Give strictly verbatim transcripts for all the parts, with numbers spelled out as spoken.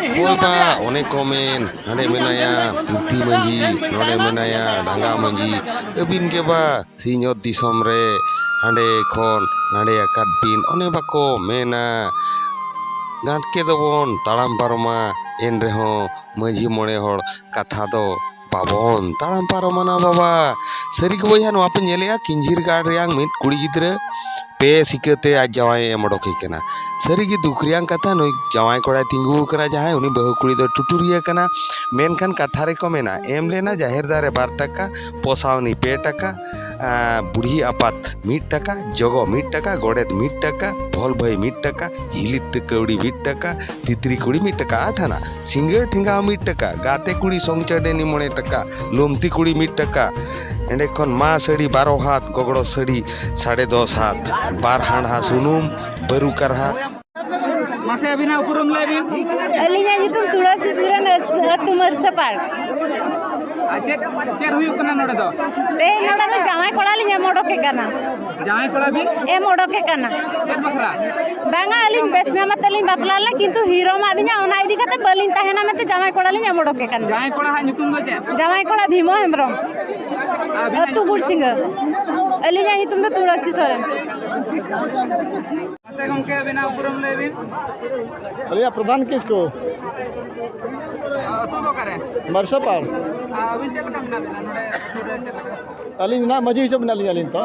ᱦᱳᱭ ᱵᱟ, ᱚᱱᱮ ᱠᱚ ᱢᱮᱱ, ᱦᱟᱸᱰᱮ ᱢᱮᱱᱟᱭᱟ ᱛᱤᱨᱛᱤ ᱢᱟᱹᱡᱷᱤ, ᱱᱚᱰᱮ ᱢᱮᱱᱟᱭᱟ ᱰᱟᱸᱜᱟ ᱢᱟᱹᱡᱷᱤ᱾ ᱟᱹᱵᱤᱱ ᱜᱮ ᱵᱟ, ᱥᱤᱧᱚᱛ ᱫᱤᱥᱚᱢ ᱨᱮ ᱦᱟᱸᱰᱮ ᱠᱷᱚᱱ ᱱᱟᱰᱮ ᱟᱠᱟᱫ ᱵᱤᱱ᱾ ᱚᱱᱮ ᱵᱟᱠᱚ ᱢᱮᱱᱟ, ᱜᱟᱸᱰᱠᱮ ᱫᱚᱵᱚᱱ ᱛᱟᱲᱟᱢ ᱯᱟᱨᱚᱢᱟ, ᱮᱱ ᱨᱮᱦᱚᱸ ᱢᱟᱹᱡᱷᱤ ᱢᱚᱬᱮ ᱦᱚᱲ ᱠᱟᱛᱷᱟ ᱫᱚ ᱵᱟᱵᱚᱱ ᱛᱟᱲᱟᱢ ᱯᱟᱨᱚᱢᱟᱱᱟ ᱵᱟᱵᱟ᱾ ᱥᱟᱹᱨᱤ ᱜᱮ ᱵᱚᱭᱦᱟ, ᱱᱚᱣᱟ ᱯᱮ ᱧᱮᱞᱮᱜᱼᱟ, ᱠᱤᱧᱡᱷᱤᱨ ᱜᱟᱲ ᱨᱮᱭᱟᱝ ᱢᱤᱫ ᱠᱩᱲᱤ ᱜᱤᱫᱽᱨᱟᱹ ᱯᱮ ᱥᱤᱠᱟᱹᱛᱮ ᱟᱡ ᱡᱟᱶᱟᱭᱮ ᱮᱢ ᱚᱰᱚᱠᱮ ᱠᱟᱱᱟ᱾ ᱥᱟᱹᱨᱤ ᱜᱮ ᱫᱩᱠ ᱨᱮᱭᱟᱝ ᱠᱟᱛᱷᱟ, ᱱᱩᱭ ᱡᱟᱶᱟᱭ ᱠᱚᱲᱟᱭ ᱛᱤᱸᱜᱩ ᱟᱠᱟᱱᱟ ᱡᱟᱦᱟᱸᱭ, ᱩᱱᱤ ᱵᱟᱹᱦᱩ ᱠᱩᱲᱤ ᱫᱚ ᱴᱩᱴᱩᱨᱤᱭᱟᱹ ᱠᱟᱱᱟ᱾ ᱢᱮᱱᱠᱷᱟᱱ ᱠᱟᱛᱷᱟ ᱨᱮᱠᱚ ᱢᱮᱱᱟ, ᱮᱢ ᱞᱮᱱᱟ ᱡᱟᱦᱮᱨ ᱫᱟᱨᱮ ᱵᱟᱨ ᱴᱟᱠᱟ, ᱯᱚᱥᱟᱣᱱᱤ ᱯᱮ ᱴᱟᱠᱟ, ᱟᱨ ᱵᱩᱲᱦᱤ ᱟᱯᱟᱛ ᱢᱤᱫ ᱴᱟᱠᱟ, ᱡᱚᱜᱚ ᱢᱤᱫ ᱴᱟᱠᱟ, ᱜᱚᱰᱮᱛ ᱢᱤᱫ ᱴᱟᱠᱟ, ᱵᱷᱚᱞ ᱵᱷᱟᱹᱭ ᱢᱤᱫ ᱴᱟᱠᱟ, ᱦᱤᱞᱤᱛ ᱠᱟᱹᱣᱰᱤ ᱢᱤᱫ ᱴᱟᱠᱟ, ᱛᱤᱛᱨᱤ ᱠᱩᱲᱤ ᱢᱤᱫ ᱴᱟᱠᱟ, ᱟᱴ ᱟᱱᱟ, ᱥᱤᱸᱜᱟᱹᱲ ᱴᱷᱮᱸᱜᱟᱣ ᱢᱤᱫ ᱴᱟᱠᱟ, ᱜᱟᱛᱮ ᱠᱩᱲᱤ ᱥᱚᱝᱪᱟᱰᱮᱱᱤ ᱢᱚᱬᱮ ᱴᱟᱠᱟ, ᱞᱩᱢᱛᱤ ᱠᱩᱲᱤ ᱢᱤᱫ ᱴᱟᱠᱟ᱾ ᱮᱸᱰᱮ ᱠᱷᱚᱱ ᱢᱟ ᱥᱟᱹᱲᱤ ᱵᱟᱨᱚ ᱦᱟᱛ, ᱜᱚᱜᱲᱚ ᱥᱟᱹᱲᱤ ᱥᱟᱲᱮ ᱫᱚᱥ ᱦᱟᱛ, ᱵᱟᱨ ᱦᱟᱸᱰᱦᱟ ᱥᱩᱱᱩᱢ, ᱵᱟᱹᱨᱩ ᱠᱟᱨᱦᱟ᱾ ᱢᱟᱥᱮ ᱟᱹᱵᱤᱱᱟᱜ ᱩᱯᱨᱩᱢ ᱞᱟᱹᱭ ᱵᱤᱱ᱾ ᱟᱹᱞᱤᱧᱟᱜ ᱧᱩᱛᱩᱢ ᱛᱩᱞᱟᱹᱥᱤ ᱥᱚᱨᱮᱱ, ᱟᱹᱛᱩ ᱢᱟᱹᱨᱥᱟᱯᱟᱲ᱾ ᱟᱨ ᱪᱮᱫ, ᱪᱮᱫ ᱦᱩᱭᱩᱜ ᱠᱟᱱᱟ ᱱᱚᱰᱮ ᱫᱚ? ᱛᱮᱦᱮᱧ ᱱᱚᱰᱮ ᱫᱚ ᱡᱟᱶᱟᱭ ᱠᱚᱲᱟ ᱞᱤᱧ ᱮᱢ ᱚᱰᱚᱠᱮ ᱠᱟᱱᱟ᱾ ᱡᱟᱶᱟᱭ ᱠᱚᱲᱟ ᱵᱤᱱ? ᱮᱢ ᱚᱰᱚᱠᱮ ᱠᱟᱱᱟ᱾ ᱪᱮᱫ ᱵᱟᱠᱷᱨᱟ? ᱵᱟᱝᱟ, ᱟᱹᱞᱤᱧ ᱵᱮᱥ ᱧᱟᱢ ᱟᱛᱮ ᱞᱤᱧ ᱵᱟᱯᱞᱟ ᱞᱮᱱᱟ, ᱠᱤᱱᱛᱩ ᱦᱤᱨᱳ ᱢᱟᱫᱤᱧᱟ, ᱚᱱᱟ ᱤᱫᱤ ᱠᱟᱛᱮ ᱵᱟᱹᱞᱤᱧ ᱛᱟᱦᱮᱱᱟ ᱢᱮᱱᱛᱮ ᱡᱟᱶᱟᱭ ᱠᱚᱲᱟ ᱞᱤᱧ ᱮᱢ ᱚᱰᱚᱠᱮ ᱠᱟᱱᱟ᱾ ᱡᱟᱶᱟᱭ ᱠᱚᱲᱟ ᱦᱟᱜ ᱧᱩᱛᱩᱢ ᱫᱚ ᱪᱮᱫ? ᱡᱟᱶᱟᱭ ᱠᱚᱲᱟ ᱵᱷᱤᱢᱚ ᱦᱮᱢᱵᱨᱚᱢ, ᱟᱹᱵᱤᱱᱟᱜ ᱟᱹᱛᱩ ᱧᱩᱛᱩᱢ ᱫᱚ? ᱜᱩᱲᱥᱤᱝᱜᱟᱹ᱾ ᱟᱹᱞᱤᱧᱟᱜ ᱧᱩᱛᱩᱢ ᱫᱚ ᱛᱩᱞᱟᱹᱥᱤ ᱥᱚᱨᱮᱱ᱾ ᱢᱟᱥᱮ ᱜᱚᱢᱠᱮ, ᱟᱹᱵᱤᱱᱟᱜ ᱩᱯᱨᱩᱢ ᱞᱟᱹᱭ ᱵᱤᱱ᱾ ᱟᱹᱞᱤᱧᱟᱜ ᱯᱨᱚᱫᱷᱟᱱ ᱠᱤᱥᱠᱩ᱾ ᱟᱹᱛᱩ ᱫᱚ ᱚᱠᱟᱨᱮ? ᱢᱟᱨᱥᱟᱯᱟᱲ᱾ ᱟᱨ ᱟᱹᱵᱤᱱ ᱪᱮᱫ ᱞᱮᱠᱟ ᱢᱮᱱᱟᱜ ᱵᱤᱱᱟ ᱱᱚᱰᱮ ᱟᱹᱛᱩ ᱨᱮ, ᱪᱮᱫ ᱞᱮᱠᱟ? ᱟᱹᱞᱤᱧ ᱱᱟᱜ ᱢᱟᱹᱡᱷᱤ ᱦᱤᱥᱟᱹᱵ ᱢᱮᱱᱟᱜ ᱞᱤᱧᱟ ᱟᱹᱞᱤᱧ ᱛᱚ᱾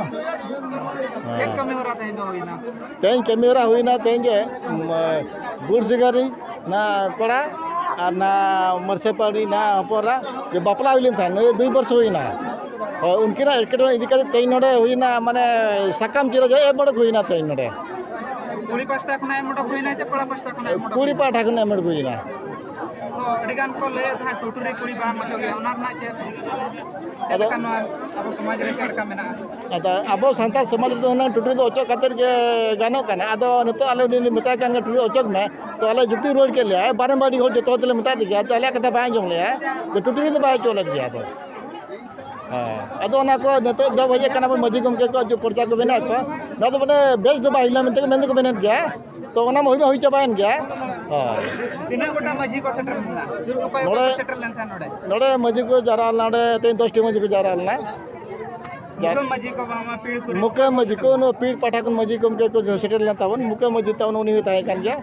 ᱪᱮᱫ ᱦᱮᱸ᱾ ᱠᱟᱹᱢᱤ ᱦᱚᱨᱟ ᱛᱮᱦᱮᱧ ᱫᱚ ᱦᱩᱭᱱᱟ? ᱛᱮᱦᱮᱧ ᱠᱟᱹᱢᱤ ᱦᱚᱨᱟ ᱦᱩᱭᱱᱟ ᱛᱮᱦᱮᱧ ᱡᱮ, ᱩᱢ, ᱜᱩᱲ ᱥᱤᱜᱟᱹᱨᱤ ᱱᱟ ᱠᱚᱲᱟ ᱟᱨ ᱱᱟ ᱢᱟᱹᱨᱥᱟᱹ ᱯᱟᱹᱲᱤ ᱱᱟ ᱦᱚᱯᱚᱱ ᱮᱨᱟ ᱡᱮ ᱵᱟᱯᱞᱟ ᱦᱩᱭ ᱞᱮᱱ ᱛᱟᱦᱮᱸᱫ, ᱱᱩᱭ ᱫᱩᱭ ᱵᱚᱨᱥᱚ ᱦᱩᱭᱱᱟ᱾ ᱦᱳᱭ, ᱩᱱᱠᱤᱱᱟᱜ ᱮᱴᱠᱮᱴᱚᱬᱮ ᱤᱫᱤ ᱠᱟᱛᱮ ᱛᱮᱦᱮᱧ ᱱᱚᱰᱮ ᱦᱩᱭᱱᱟ, ᱢᱟᱱᱮ ᱥᱟᱠᱟᱢ ᱪᱤᱨ ᱨᱮ ᱮᱢ ᱚᱰᱚᱠ ᱦᱩᱭᱱᱟ ᱛᱮᱦᱮᱧ ᱱᱚᱰᱮ᱾ ᱠᱩᱲᱤ ᱯᱟᱦᱴᱟ ᱠᱷᱚᱱᱟᱜ ᱮᱢ ᱚᱰᱚᱠ ᱦᱩᱭᱱᱟ ᱪᱮ ᱠᱚᱲᱟ ᱯᱟᱦᱴᱟ ᱠᱷᱚᱱᱟᱜ ᱮᱢ ᱚᱰᱚᱠ ᱠᱩᱲᱤ ᱦᱩᱭᱱᱟ? ᱯᱟᱦᱴᱟ ᱠᱷᱚᱱ ᱮᱢ ᱚᱰᱚᱠ ᱦᱩᱭᱱᱟ᱾ ᱛᱚ, ᱟᱹᱰᱤ ᱜᱟᱱ ᱠᱚ ᱞᱟᱹᱭᱮᱫ ᱛᱟᱦᱮᱸᱫ ᱴᱩᱴᱩᱨᱤ ᱠᱩᱲᱤ ᱵᱟᱝ ᱚᱪᱚᱜ ᱜᱮ, ᱚᱱᱟ ᱨᱮᱱᱟᱜ ᱪᱮᱫ, ᱪᱮᱫ ᱟᱫᱚ ᱞᱮᱠᱟ ᱱᱚᱣᱟ ᱟᱵᱚ ᱥᱚᱢᱟᱡᱽ ᱨᱮ ᱪᱮᱫ ᱞᱮᱠᱟ ᱢᱮᱱᱟᱜᱼᱟ? ᱟᱫᱚ ᱟᱵᱚ ᱥᱟᱱᱛᱟᱲ ᱥᱚᱢᱟᱡᱽ ᱨᱮᱫᱚ ᱦᱩᱱᱟᱹᱝ ᱴᱩᱴᱩᱨᱤ ᱫᱚ ᱚᱪᱚᱜ ᱠᱟᱛᱮᱫ ᱜᱮ ᱜᱟᱱᱚᱜ ᱠᱟᱱᱟ᱾ ᱟᱫᱚ ᱱᱤᱛᱚᱜ ᱟᱞᱮ ᱩᱱᱤ ᱞᱮ ᱢᱮᱛᱟᱭ ᱠᱟᱱ ᱜᱮ ᱴᱩᱴᱩᱨᱤ ᱚᱪᱚᱜ ᱢᱮ, ᱛᱚ ᱟᱞᱮ ᱡᱩᱠᱛᱤ ᱨᱩᱣᱟᱹᱲ ᱠᱮᱫ ᱞᱮᱭᱟ, ᱵᱟᱨᱮᱱ ᱵᱟᱨ ᱟᱹᱰᱤ ᱦᱚᱲ ᱡᱚᱛᱚ ᱦᱚᱲ ᱛᱮᱞᱮ ᱢᱮᱛᱟ ᱫᱮ ᱜᱮᱭᱟ, ᱛᱚ ᱟᱞᱮᱭᱟᱜ ᱠᱟᱛᱷᱟ ᱵᱟᱭ ᱟᱸᱡᱚᱢ ᱞᱮᱭᱟ, ᱛᱚ ᱴᱩᱴᱩᱨᱤ ᱫᱚ ᱵᱟᱭ ᱚᱪᱚᱜ ᱞᱮᱫ ᱜᱮᱭᱟ᱾ ᱟᱫᱚ ᱦᱮᱸ, ᱟᱫᱚ ᱚᱱᱟ ᱠᱚ ᱱᱤᱛᱚᱜ ᱫᱚ ᱦᱮᱡ ᱠᱟᱱᱟ ᱵᱚᱱ, ᱢᱟᱹᱡᱷᱤ ᱜᱚᱢᱠᱮ ᱠᱚ ᱯᱚᱨᱪᱟ ᱠᱚ ᱵᱮᱱᱟᱣᱮᱫ ᱠᱚ, ᱱᱚᱣᱟ ᱫᱚ ᱢᱟᱱᱮ ᱵᱮᱥ ᱫᱚ ᱵᱟᱭ ᱦᱩᱭ ᱞᱮᱱᱟ ᱢᱮᱱᱛᱮ ᱢᱮᱱ ᱫᱚᱠᱚ ᱢᱮᱱᱮᱫ ᱜᱮᱭᱟ᱾ ᱛᱚ ᱚᱱᱟ ᱢᱟ ᱦᱩᱭ ᱢᱟ ᱦᱩᱭ ᱪᱟᱵᱟᱭᱮᱱ ᱜᱮᱭᱟ, ᱦᱳᱭ᱾ ᱛᱤᱱᱟᱹᱜ ᱜᱚᱴᱟᱝ ᱢᱟᱹᱡᱷᱤ ᱠᱚ ᱥᱮᱴᱮᱨ ᱞᱮᱱᱟ? ᱚᱠᱚᱭ ᱚᱠᱚᱭ ᱱᱚᱰᱮ ᱠᱚ ᱥᱮᱴᱮᱨ ᱞᱮᱱ ᱛᱟᱦᱮᱸᱫ ᱱᱚᱰᱮ? ᱱᱚᱰᱮ ᱢᱟᱹᱡᱷᱤ ᱠᱚ ᱡᱟᱣᱨᱟ ᱞᱮᱱᱟ, ᱱᱚᱰᱮ ᱛᱮᱦᱮᱧ ᱫᱚᱥᱴᱤ ᱢᱟᱹᱡᱷᱤ ᱠᱚ ᱡᱟᱣᱨᱟ ᱞᱮᱱᱟ᱾ ᱡᱟᱨ- ᱢᱩᱠᱟᱹᱢ ᱢᱟᱹᱡᱷᱤ ᱠᱚ ᱵᱟᱝᱢᱟ ᱯᱤᱲ ᱠᱚᱨᱮ᱾ ᱢᱩᱠᱟᱹᱢ ᱢᱟᱹᱡᱷᱤ ᱠᱚ, ᱱᱚᱣᱟ ᱯᱤᱲ ᱯᱟᱴᱟ ᱠᱷᱚᱱ ᱢᱟᱹᱡᱷᱤ ᱜᱚᱢᱠᱮ ᱠᱚ ᱥᱮᱴᱮᱨ ᱞᱮᱱ ᱛᱟᱵᱚᱱ, ᱢᱩᱠᱟᱹᱢ ᱢᱟᱹᱡᱷᱤ ᱛᱟᱵᱚᱱ ᱩᱱᱤ ᱦᱚᱸ ᱛᱟᱦᱮᱸ ᱠᱟᱱ ᱜᱮᱭᱟ᱾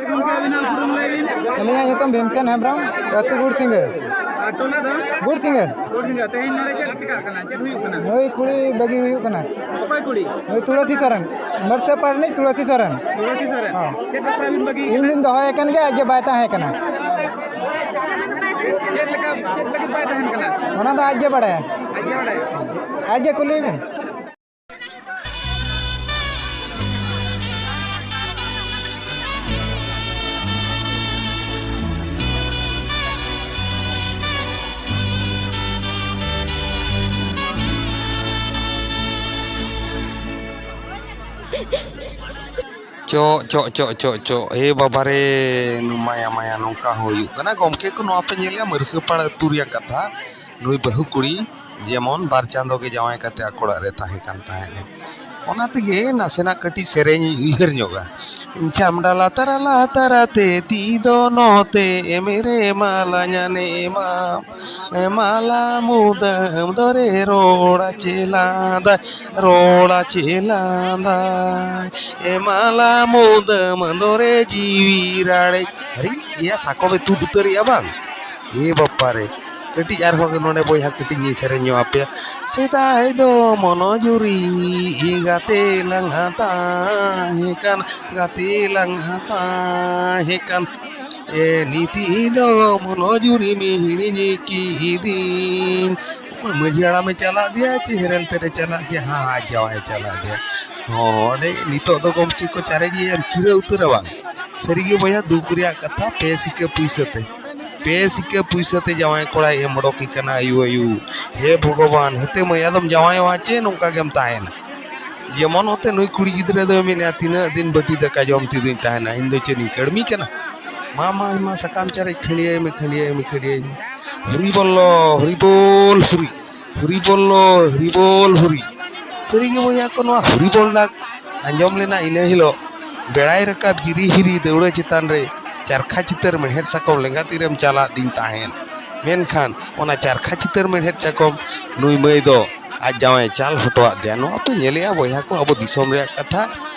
ᱜᱚᱢᱠᱮ, ᱟᱹᱵᱤᱱᱟᱜ ᱩᱯᱨᱩᱢ ᱞᱟᱹᱭ ᱵᱤᱱ᱾ ᱟᱹᱞᱤᱧᱟᱜ ᱧᱩᱛᱩᱢ ᱵᱷᱤᱢᱥᱮᱱ ᱦᱮᱢᱵᱨᱚᱢ, ᱟᱹᱛᱩ ᱜᱩᱲᱥᱤᱝᱜᱟᱹ᱾ ᱟᱨ ᱴᱚᱞᱟ ᱫᱚ? ᱜᱩᱲᱥᱤᱝᱜᱟᱹ᱾ ᱜᱩᱲᱥᱤᱝᱜᱟᱹ᱾ ᱛᱮᱦᱮᱧ ᱱᱚᱰᱮ ᱪᱮᱫ ᱪᱤᱠᱟᱹᱜ ᱠᱟᱱᱟ? ᱪᱮᱫ ᱦᱩᱭᱩᱜ ᱠᱟᱱᱟ? ᱱᱩᱭ ᱠᱩᱲᱤ ᱵᱟᱹᱜᱤ ᱦᱩᱭᱩᱜ ᱠᱟᱱᱟ᱾ ᱚᱠᱚᱭ ᱠᱩᱲᱤ? ᱱᱩᱭ ᱛᱩᱞᱟᱹᱥᱤ ᱥᱚᱨᱮᱱ, ᱢᱟᱹᱨᱥᱟᱹᱯᱟᱲ ᱨᱤᱱᱤᱡ ᱛᱩᱞᱟᱹᱥᱤ ᱥᱚᱨᱮᱱ᱾ ᱛᱩᱞᱟᱹᱥᱤ ᱥᱚᱨᱮᱱ᱾ ᱦᱚᱸ᱾ ᱪᱮᱫ ᱵᱟᱠᱷᱨᱟ ᱵᱤᱱ ᱵᱟᱹᱜᱤ ᱤᱧ ᱠᱟᱱᱟ? ᱫᱩᱧ ᱫᱚᱦᱚᱭᱮ ᱠᱟᱱ ᱜᱮᱭᱟ, ᱟᱡ ᱜᱮ ᱵᱟᱭ ᱛᱟᱦᱮᱸ ᱠᱟᱱᱟ᱾ ᱪᱮᱫ ᱞᱮᱠᱟ, ᱪᱮᱫ ᱞᱟᱹᱜᱤᱫ ᱵᱟᱭ ᱛᱟᱦᱮᱱ ᱠᱟᱱᱟ? ᱚᱱᱟ ᱫᱚ ᱟᱡ ᱜᱮ ᱵᱟᱲᱟᱭᱟ᱾ ᱟᱡ ᱜᱮ ᱵᱟᱲᱟᱭᱟ᱾ ᱟᱡ ᱜᱮ ᱠᱩᱞᱤᱭᱮ ᱵᱤᱱ᱾ ᱪᱚᱜ, ᱪᱚᱜ, ᱪᱚᱜ, ᱪᱚᱜ, ᱪᱚᱜ᱾ ᱮ ᱵᱟᱵᱟ ᱨᱮ, ᱢᱟᱭᱟ, ᱢᱟᱭᱟ, ᱱᱚᱝᱠᱟ ᱦᱚᱸ ᱦᱩᱭᱩᱜ ᱠᱟᱱᱟ᱾ ᱜᱚᱢᱠᱮ ᱠᱚ, ᱱᱚᱣᱟ ᱯᱮ ᱧᱮᱞᱮᱜᱼᱟ, ᱢᱟᱹᱨᱥᱟᱹᱯᱟᱲ ᱟᱹᱛᱩ ᱨᱮᱭᱟᱜ ᱠᱟᱛᱷᱟ᱾ ᱱᱩᱭ ᱵᱟᱹᱦᱩ ᱠᱩᱲᱤ ᱡᱮᱢᱚᱱ ᱵᱟᱨ ᱪᱟᱸᱫᱚ ᱜᱮ ᱡᱟᱶᱟᱭ ᱠᱟᱛᱮ ᱟᱠᱚ ᱚᱲᱟᱜ ᱨᱮ ᱛᱟᱦᱮᱸ ᱠᱟᱱ ᱛᱟᱦᱮᱸᱫ᱾ ᱚᱱᱟ ᱛᱮᱜᱮ ᱱᱟᱥᱮᱱᱟᱜ ᱠᱟᱹᱴᱤᱡ ᱥᱮᱨᱮᱧ ᱩᱭᱦᱟᱹᱨ ᱧᱚᱜᱟ᱾ ᱪᱷᱟᱢᱰᱟ ᱞᱟᱛᱟᱨ ᱞᱟᱛᱟᱨ ᱟᱛᱮ ᱛᱤ ᱫᱚ ᱱᱚᱛᱮ, ᱮᱢᱮᱨᱮ ᱢᱟᱞᱟ ᱧᱟᱱᱮ ᱮᱢᱟᱢ, ᱮ ᱢᱟᱞᱟ ᱢᱩᱫᱟᱹᱢ ᱫᱚᱨᱮ ᱨᱚᱲᱟ ᱪᱮ ᱞᱟᱸᱫᱟᱭ, ᱨᱚᱲᱟ ᱪᱮ ᱞᱟᱸᱫᱟᱭ, ᱮ ᱢᱟᱞᱟ ᱢᱩᱫᱟᱹᱢ ᱫᱚᱨᱮ ᱡᱤᱣᱤ ᱨᱟᱲᱮᱡ᱾ ᱟᱨᱮ, ᱮᱭᱟ ᱥᱟᱠᱚᱢ ᱮ ᱛᱩᱫ ᱩᱛᱟᱹᱨᱮᱜᱼᱟ ᱵᱟᱝ? ᱮ ᱵᱟᱯᱟ ᱨᱮ, ᱠᱟᱹᱴᱤᱡ ᱟᱨᱦᱚᱸ ᱱᱚᱰᱮ ᱵᱚᱭᱦᱟ ᱠᱟᱹᱴᱤᱡ ᱤᱧ ᱥᱮᱨᱮᱧ ᱧᱚᱜ ᱟᱯᱮᱭᱟ᱾ ᱥᱮᱫᱟᱭ ᱫᱚ ᱢᱚᱱᱚᱡᱩᱨᱤ ᱜᱟᱛᱮ ᱞᱟᱝ ᱛᱟᱦᱮᱸ ᱠᱟᱱ, ᱜᱟᱛᱮ ᱞᱟᱝ ᱛᱟᱦᱮᱸ ᱠᱟᱱ᱾ ᱮ ᱱᱤᱛᱤ ᱫᱚ ᱢᱚᱱᱚᱡᱩᱨᱤ ᱢᱤ ᱦᱤᱲᱤᱧ ᱠᱤᱫᱤᱧ᱾ ᱚᱠᱚᱭ ᱢᱟᱹᱡᱷᱤ ᱦᱟᱲᱟᱢᱮ ᱪᱟᱞᱟᱜ ᱫᱮᱭᱟ ᱪᱮ ᱦᱮᱨᱮᱞ ᱛᱮᱨᱮ ᱪᱟᱞᱟᱜ ᱫᱮᱭᱟ? ᱦᱟᱸ, ᱟᱡ ᱡᱟᱶᱟᱭᱮ ᱪᱟᱞᱟᱜ ᱫᱮᱭᱟ᱾ ᱦᱚᱸ, ᱚᱸᱰᱮ ᱱᱤᱛᱚᱜ ᱫᱚ ᱜᱚᱢᱠᱮ ᱠᱚ ᱪᱟᱨᱮᱡᱮᱭᱟ, ᱠᱷᱤᱨᱟᱹ ᱩᱛᱟᱹᱨᱟ ᱵᱟᱝ? ᱥᱟᱹᱨᱤᱜᱮ ᱵᱚᱭᱦᱟ, ᱫᱩᱠ ᱨᱮᱭᱟᱜ ᱠᱟᱛᱷᱟ, ᱯᱮ ᱥᱤᱠᱟᱹ ᱯᱩᱭᱥᱟᱹ ᱛᱮ᱾ ᱯᱮ ᱥᱤᱠᱟᱹ ᱯᱩᱭᱥᱟᱹ ᱛᱮ ᱡᱟᱶᱟᱭ ᱠᱚᱲᱟᱭ ᱮᱢ ᱚᱰᱚᱠᱮ ᱠᱟᱱᱟ ᱟᱭᱩ ᱟᱭᱩ᱾ ᱦᱮ ᱵᱷᱚᱜᱚᱵᱟᱱ, ᱦᱮᱛᱮ ᱢᱟᱹᱭ, ᱟᱫᱚᱢ ᱡᱟᱶᱟᱭᱚᱜᱼᱟ ᱪᱮ ᱱᱚᱝᱠᱟ ᱜᱮᱢ ᱛᱟᱦᱮᱱᱟ? ᱡᱮᱢᱚᱱ ᱚᱛᱮ ᱱᱩᱭ ᱠᱩᱲᱤ ᱜᱤᱫᱽᱨᱟᱹ ᱫᱚᱭ ᱢᱮᱱᱮᱫᱼᱟ, "ᱛᱤᱱᱟᱹᱜ ᱫᱤᱱ ᱵᱟᱹᱴᱤ ᱫᱟᱠᱟ ᱡᱚᱢ ᱛᱮᱫᱚᱧ ᱛᱟᱦᱮᱱᱟ? ᱤᱧ ᱫᱚ ᱪᱮᱫ ᱤᱧ ᱠᱟᱹᱲᱢᱤ ᱠᱟᱱᱟ? ᱢᱟ, ᱢᱟ, ᱢᱟ, ᱥᱟᱠᱟᱢ ᱪᱟᱨᱮᱡ ᱠᱷᱟᱹᱲᱭᱟᱹᱭ ᱢᱮ, ᱠᱷᱟᱹᱲᱭᱟᱹᱭ ᱢᱮ, ᱠᱷᱟᱹᱲᱭᱟᱹᱭ ᱢᱮ᱾" ᱦᱩᱨᱤ ᱵᱚᱞᱞᱚ, ᱦᱩᱨᱤ ᱵᱚᱞ, ᱦᱩᱨᱤ᱾ ᱦᱩᱨᱤ ᱵᱚᱞᱞᱚ, ᱦᱩᱨᱤ ᱵᱚᱞ, ᱦᱩᱨᱤ᱾ ᱥᱟᱹᱨᱤᱜᱮ ᱵᱚᱭᱦᱟ ᱠᱚ, ᱱᱚᱣᱟ ᱦᱩᱨᱤ ᱵᱚᱞ ᱰᱟᱠ ᱟᱸᱡᱚᱢ ᱞᱮᱱᱟ ᱤᱱᱟᱹ ᱦᱤᱞᱳᱜ᱾ ᱵᱮᱲᱟᱭ ᱨᱟᱠᱟᱵ ᱡᱤᱨᱤ ᱦᱤᱨᱤ ᱫᱟᱹᱣᱲᱟᱹ ᱪᱮᱛᱟᱱ ᱨᱮ ᱪᱟᱨᱠᱷᱟ ᱪᱤᱛᱟᱹᱨ ᱢᱮᱲᱦᱮᱫ ᱥᱟᱠᱚᱢ ᱞᱮᱸᱜᱟ ᱛᱤᱨᱮᱢ ᱪᱟᱞᱟᱜ ᱫᱤᱱ ᱛᱟᱦᱮᱸᱱ᱾ ᱢᱮᱱᱠᱷᱟᱱ ᱚᱱᱟ ᱪᱟᱨᱠᱷᱟ ᱪᱤᱛᱟᱹᱨ ᱢᱮᱲᱦᱮᱫ ᱥᱟᱠᱚᱢ ᱱᱩᱭ ᱢᱟᱹᱭ ᱫᱚ ᱟᱡ ᱡᱟᱶᱟᱭ ᱪᱟᱞ ᱦᱚᱴᱚᱣᱟᱜ ᱫᱮᱭᱟ᱾ ᱱᱚᱣᱟ ᱯᱮ ᱧᱮᱞᱮᱜᱼᱟ ᱵᱚᱭᱦᱟ ᱠᱚ, ᱟᱵᱚ ᱫᱤᱥᱚᱢ ᱨᱮᱭᱟᱜ ᱠᱟᱛᱷᱟ᱾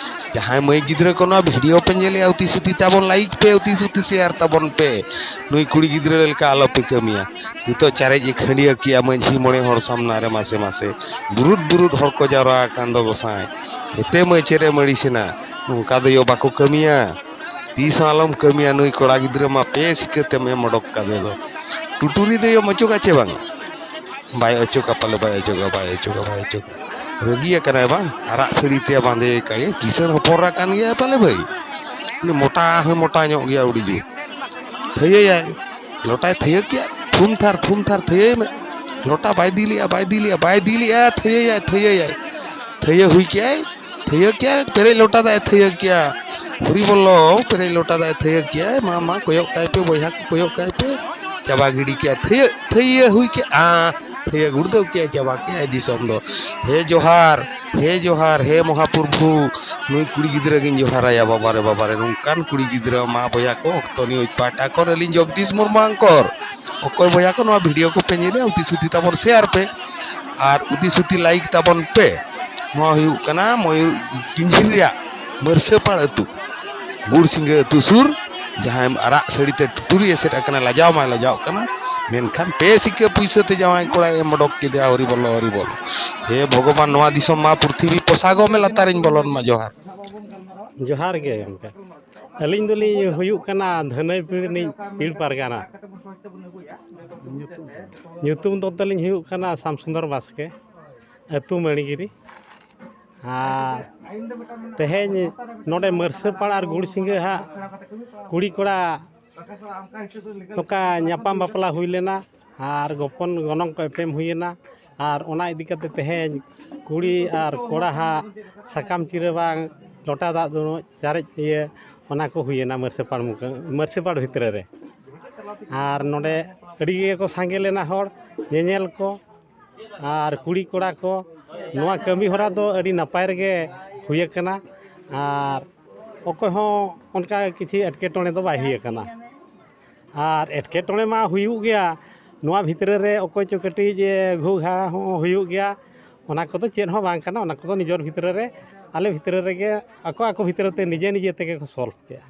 ᱡᱟᱦᱟᱸᱭ ᱢᱟᱹᱭ ᱜᱤᱫᱽᱨᱟᱹ ᱠᱚ ᱱᱚᱣᱟ ᱵᱷᱤᱰᱤᱭᱳ ᱯᱮ ᱧᱮᱞᱮᱜᱼᱟ, ᱩᱛᱤ ᱥᱩᱛᱤ ᱛᱟᱵᱚᱱ ᱞᱟᱭᱤᱠ ᱯᱮ, ᱩᱛᱤ ᱥᱩᱛᱤ ᱥᱮᱭᱟᱨ ᱛᱟᱵᱚᱱ ᱯᱮ᱾ ᱱᱩᱭ ᱠᱩᱲᱤ ᱜᱤᱫᱽᱨᱟᱹ ᱞᱮᱠᱟ ᱟᱞᱚ ᱯᱮ ᱠᱟᱹᱢᱤᱭᱟ᱾ ᱱᱤᱛᱚᱜ ᱪᱟᱨᱮᱡ ᱮ ᱠᱷᱟᱹᱱᱰᱤᱭᱟᱹ ᱠᱮᱜᱼᱟ ᱢᱟᱹᱡᱷᱤ ᱢᱚᱬᱮ ᱦᱚᱲ ᱥᱟᱢᱱᱟ ᱨᱮ ᱢᱟᱥᱮ ᱢᱟᱥᱮ᱾ ᱵᱩᱨᱩᱫ ᱵᱩᱨᱩᱫ ᱦᱚᱲ ᱠᱚ ᱡᱟᱣᱨᱟ ᱟᱠᱟᱱ ᱫᱚ ᱜᱚᱸᱥᱟᱭ᱾ ᱮᱛᱮ ᱢᱟᱹᱭ ᱪᱮᱫ ᱮᱢ ᱟᱹᱲᱤᱥᱮᱱᱟ? ᱱᱚᱝᱠᱟ ᱫᱚ ᱭᱳ ᱵᱟᱠᱚ ᱠᱟᱹᱢᱤᱭᱟ᱾ ᱛᱤᱥ ᱦᱚᱸ ᱟᱞᱚᱢ ᱠᱟᱹᱢᱤᱭᱟ᱾ ᱱᱩᱭ ᱠᱚᱲᱟ ᱜᱤᱫᱽᱨᱟᱹ ᱢᱟ ᱯᱮ ᱥᱤᱠᱟᱹᱛᱮᱢ ᱮᱢ ᱚᱰᱚᱠ ᱠᱟᱫᱮ ᱫᱚ᱾ ᱴᱩᱴᱩᱨᱤ ᱫᱚ ᱭᱳᱢ ᱚᱪᱚᱜᱟ ᱪᱮ ᱵᱟᱝ? ᱵᱟᱭ ᱚᱪᱚᱜᱟ ᱯᱟᱞᱮ, ᱵᱟᱭ ᱚᱪᱚᱜᱟ, ᱵᱟᱭ ᱚᱪᱚᱜᱟ, ᱵᱟᱭ ᱚᱪᱚᱜᱟ᱾ ᱨᱟᱹᱜᱤ ᱟᱠᱟᱱᱟᱭ ᱵᱟᱝ? ᱟᱨᱟᱜ ᱥᱟᱹᱲᱤ ᱛᱮ ᱵᱟᱸᱫᱮ ᱟᱠᱟᱫ ᱜᱮ, ᱠᱤᱥᱟᱹᱬ ᱦᱚᱯᱚᱱ ᱨᱟ ᱠᱟᱱ ᱜᱮᱭᱟᱭ ᱯᱟᱞᱮ ᱵᱷᱟᱹᱭ᱾ ᱩᱱᱤ ᱢᱚᱴᱟ ᱦᱚᱸᱭ ᱢᱚᱴᱟ ᱧᱚᱜ ᱜᱮᱭᱟ ᱟᱹᱰᱤ ᱡᱳᱨ᱾ ᱛᱷᱟᱹᱭᱟᱹᱭᱟᱭ, ᱞᱚᱴᱟᱭ ᱛᱷᱟᱹᱭᱟᱹ ᱠᱮᱜᱼᱟ, ᱛᱷᱩᱢ ᱛᱷᱟᱨ, ᱛᱷᱩᱢ ᱛᱷᱟᱨ ᱛᱷᱟᱹᱭᱟᱹᱭ ᱢᱮ᱾ ᱞᱚᱴᱟ ᱵᱟᱭ ᱤᱫᱤ ᱞᱮᱜᱼᱟ, ᱵᱟᱭ ᱤᱫᱤ ᱞᱮᱜᱼᱟ, ᱵᱟᱭ ᱤᱫᱤ ᱞᱮᱜᱼᱟ, ᱛᱷᱟᱹᱭᱟᱹᱭᱟᱭ, ᱛᱷᱟᱹᱭᱟᱹᱭᱟᱭ᱾ ᱛᱷᱟᱹᱭᱟᱹ ᱦᱩᱭ ᱠᱮᱜᱼᱟᱭ, ᱛᱷᱟᱹᱭᱟᱹ ᱠᱮᱜᱼᱟ, ᱯᱮᱨᱮᱡ ᱞᱚᱴᱟ ᱫᱟᱜ ᱮ ᱛᱷᱟᱹᱭᱟᱹ ᱠᱮᱜᱼᱟ᱾ ᱦᱚᱨᱤ ᱵᱚᱞᱞᱚ, ᱯᱮᱨᱮᱡ ᱞᱚᱴᱟ ᱫᱟᱜ ᱮ ᱛᱷᱟᱹᱭᱟᱹ ᱠᱮᱜᱼᱟ᱾ ᱢᱟ, ᱢᱟ, ᱠᱚᱭᱚᱜ ᱠᱟᱭ ᱯᱮ ᱵᱚᱭᱦᱟ ᱠᱚ, ᱠᱚᱭᱚᱜ ᱠᱟᱭ ᱯᱮ᱾ ᱪᱟᱵᱟ ᱜᱤᱰᱤ ᱠᱮᱜᱼᱟ, ᱛᱷᱟᱹᱭᱟᱹ, ᱛᱷᱟᱹᱭᱟᱹ ᱦᱩᱭ ᱠᱮᱜᱼᱟ᱾ ᱛᱷᱟᱹᱭᱟᱹ ᱜᱩᱲᱫᱟᱹᱣ ᱠᱮᱜᱼᱟ, ᱪᱟᱵᱟ ᱠᱮᱜᱼᱟᱭ ᱫᱤᱥᱚᱢ ᱫᱚ᱾ ᱦᱮ ᱡᱚᱦᱟᱨ, ᱦᱮ ᱡᱚᱦᱟᱨ, ᱦᱮ ᱢᱚᱦᱟᱯᱨᱚᱵᱷᱩ, ᱱᱩᱭ ᱠᱩᱲᱤ ᱜᱤᱫᱽᱨᱟᱹ ᱜᱤᱧ ᱡᱚᱦᱟᱨᱟᱭᱟ᱾ ᱵᱟᱵᱟᱨᱮ, ᱵᱟᱵᱟᱨᱮ, ᱱᱚᱝᱠᱟᱱ ᱠᱩᱲᱤ ᱜᱤᱫᱽᱨᱟᱹ᱾ ᱢᱟ ᱵᱚᱭᱦᱟ ᱠᱚ, ᱚᱠᱛᱚ ᱱᱤᱭᱩᱡᱽ ᱯᱟᱦᱴᱟ ᱠᱷᱚᱱ ᱟᱹᱞᱤᱧ ᱡᱚᱜᱽᱫᱤᱥ ᱢᱩᱨᱢᱩ ᱟᱝᱠᱚᱨ᱾ ᱚᱠᱚᱭ ᱵᱚᱭᱦᱟ ᱠᱚ ᱱᱚᱣᱟ ᱵᱷᱤᱰᱤᱭᱳ ᱠᱚᱯᱮ ᱧᱮᱞᱮᱫᱼᱟ, ᱩᱛᱤ ᱥᱩᱛᱤ ᱛᱟᱵᱚᱱ ᱥᱮᱭᱟᱨ ᱯᱮ ᱟᱨ ᱩᱛᱤ ᱥᱩᱛᱤ ᱞᱟᱭᱤᱠ ᱛᱟᱵᱚᱱ ᱯᱮ᱾ ᱱᱚᱣᱟ ᱦᱩᱭᱩᱜ ᱠᱟᱱᱟ ᱢᱚᱭᱩᱨ ᱠᱤᱧᱡᱷᱤᱨ ᱨᱮᱭᱟᱜ ᱢᱟᱹᱨᱥᱟᱹᱯᱟᱲ ᱟᱹᱛᱩ, ᱜᱩᱲ ᱥᱤᱸᱜᱟᱹ ᱟᱹᱛᱩ ᱥᱩᱨ᱾ ᱡᱟᱦᱟᱸᱭ ᱟᱨᱟᱜ ᱥᱟᱹᱲᱤ ᱛᱮ ᱴᱩᱴᱩᱨᱤ ᱮᱥᱮᱫ ᱟᱠᱟᱱᱟ, ᱞᱟᱡᱟᱣ ᱢᱟᱭ ᱞᱟᱡᱟᱣ ᱠᱟᱱᱟ, ᱢᱮᱱᱠᱷᱟᱱ ᱯᱮ ᱥᱤᱠᱟᱹ ᱯᱩᱭᱥᱟᱹ ᱛᱮ ᱡᱟᱶᱟᱭ ᱠᱚᱲᱟᱭ ᱮᱢ ᱚᱰᱚᱠ ᱠᱮᱫᱮᱭᱟ᱾ ᱦᱚᱨᱤ ᱵᱚᱞᱚ, ᱦᱚᱨᱤ ᱵᱚᱞᱚ᱾ ᱦᱮ ᱵᱷᱚᱜᱚᱵᱟᱱ, ᱱᱚᱣᱟ ᱫᱤᱥᱚᱢ ᱢᱟ ᱯᱨᱤᱛᱷᱤᱵᱤ ᱯᱚᱥᱟᱜᱚ ᱢᱮ, ᱞᱟᱛᱟᱨᱤᱧ ᱵᱚᱞᱚᱱ ᱢᱟ᱾ ᱡᱚᱦᱟᱨ᱾ ᱡᱚᱦᱟᱨ ᱜᱮ ᱜᱚᱢᱠᱮ᱾ ᱟᱹᱞᱤᱧ ᱫᱚᱞᱤᱧ ᱦᱩᱭᱩᱜ ᱠᱟᱱᱟ ᱫᱷᱟᱹᱱᱟᱹᱭᱯᱤᱲ ᱨᱤᱱᱤᱡ ᱯᱤᱲ ᱯᱟᱨᱜᱟᱱᱟ᱾ ᱧᱩᱛᱩᱢ ᱫᱚ ᱛᱟᱹᱞᱤᱧ ᱦᱩᱭᱩᱜ ᱠᱟᱱᱟ ᱥᱟᱢᱥᱩᱱᱫᱚᱨ ᱵᱟᱥᱠᱮ, ᱟᱹᱛᱩ ᱢᱟᱹᱬᱤᱜᱤᱨᱤ᱾ ᱟᱨ ᱛᱮᱦᱮᱧ ᱱᱚᱰᱮ ᱢᱟᱹᱨᱥᱟᱹᱯᱟᱲ ᱟᱨ ᱜᱩᱲᱥᱤᱸᱜᱟᱹ ᱦᱟᱸᱜ ᱠᱩᱲᱤ ᱠᱚᱲᱟ ᱱᱚᱝᱠᱟ ᱧᱟᱯᱟᱢ ᱵᱟᱯᱞᱟ ᱦᱩᱭ ᱞᱮᱱᱟ ᱟᱨ ᱜᱚᱯᱚᱱ ᱜᱚᱱᱚᱝ ᱠᱚ ᱮᱯᱮᱢ ᱦᱩᱭᱮᱱᱟ᱾ ᱟᱨ ᱚᱱᱟ ᱤᱫᱤ ᱠᱟᱛᱮ ᱛᱮᱦᱮᱧ ᱠᱩᱲᱤ ᱟᱨ ᱠᱚᱲᱟ ᱦᱟᱸᱜ ᱥᱟᱠᱟᱢ ᱪᱤᱨᱟᱹ ᱵᱟᱝ ᱞᱚᱴᱟ ᱫᱟᱜ ᱫᱩᱱᱩᱡ ᱪᱟᱨᱮᱡ ᱤᱭᱟᱹ, ᱚᱱᱟ ᱠᱚ ᱦᱩᱭᱮᱱᱟ ᱢᱟᱹᱨᱥᱟᱹᱯᱟᱲ ᱢᱩᱠᱟᱹ-, ᱢᱟᱹᱨᱥᱟᱹᱯᱟᱲ ᱵᱷᱤᱛᱨᱤ ᱨᱮ᱾ ᱟᱨ ᱱᱚᱰᱮ ᱟᱹᱰᱤ ᱜᱮᱠᱚ ᱥᱟᱸᱜᱮ ᱞᱮᱱᱟ ᱦᱚᱲ ᱧᱮᱧᱮᱞ ᱠᱚ ᱟᱨ ᱠᱩᱲᱤ ᱠᱚᱲᱟ ᱠᱚ᱾ ᱱᱚᱣᱟ ᱠᱟᱹᱢᱤ ᱦᱚᱨᱟ ᱫᱚ ᱟᱹᱰᱤ ᱱᱟᱯᱟᱭ ᱨᱮᱜᱮ ᱦᱩᱭ ᱟᱠᱟᱱᱟ᱾ ᱟᱨ ᱚᱠᱚᱭ ᱦᱚᱸ ᱚᱱᱠᱟ ᱠᱤᱪᱷᱩ ᱮᱴᱠᱮᱴᱚᱬᱮ ᱫᱚ ᱵᱟᱭ ᱦᱩᱭ ᱟᱠᱟᱱᱟ᱾ ᱟᱨ ᱮᱴᱠᱮᱴᱚᱬᱮ ᱢᱟ ᱦᱩᱭᱩᱜ ᱜᱮᱭᱟ, ᱱᱚᱣᱟ ᱵᱷᱤᱛᱨᱤ ᱨᱮ ᱚᱠᱚᱭ ᱪᱚ ᱠᱟᱹᱴᱤᱡ ᱮ ᱜᱷᱩ ᱜᱷᱟ ᱦᱚᱸ ᱦᱩᱭᱩᱜ ᱜᱮᱭᱟ᱾ ᱚᱱᱟ ᱠᱚᱫᱚ ᱪᱮᱫ ᱦᱚᱸ ᱵᱟᱝ ᱠᱟᱱᱟ, ᱚᱱᱟ ᱠᱚᱫᱚ ᱱᱤᱡᱮᱨ ᱵᱷᱤᱛᱨᱤ ᱨᱮ, ᱟᱞᱮ ᱵᱷᱤᱛᱨᱤ ᱨᱮᱜᱮ ᱟᱠᱚ ᱟᱠᱚ ᱵᱷᱤᱛᱨᱤ ᱛᱮ ᱱᱤᱡᱮ ᱱᱤᱡᱮ ᱛᱮᱜᱮ ᱠᱚ ᱥᱚᱞᱵᱷ ᱠᱮᱜᱼᱟ᱾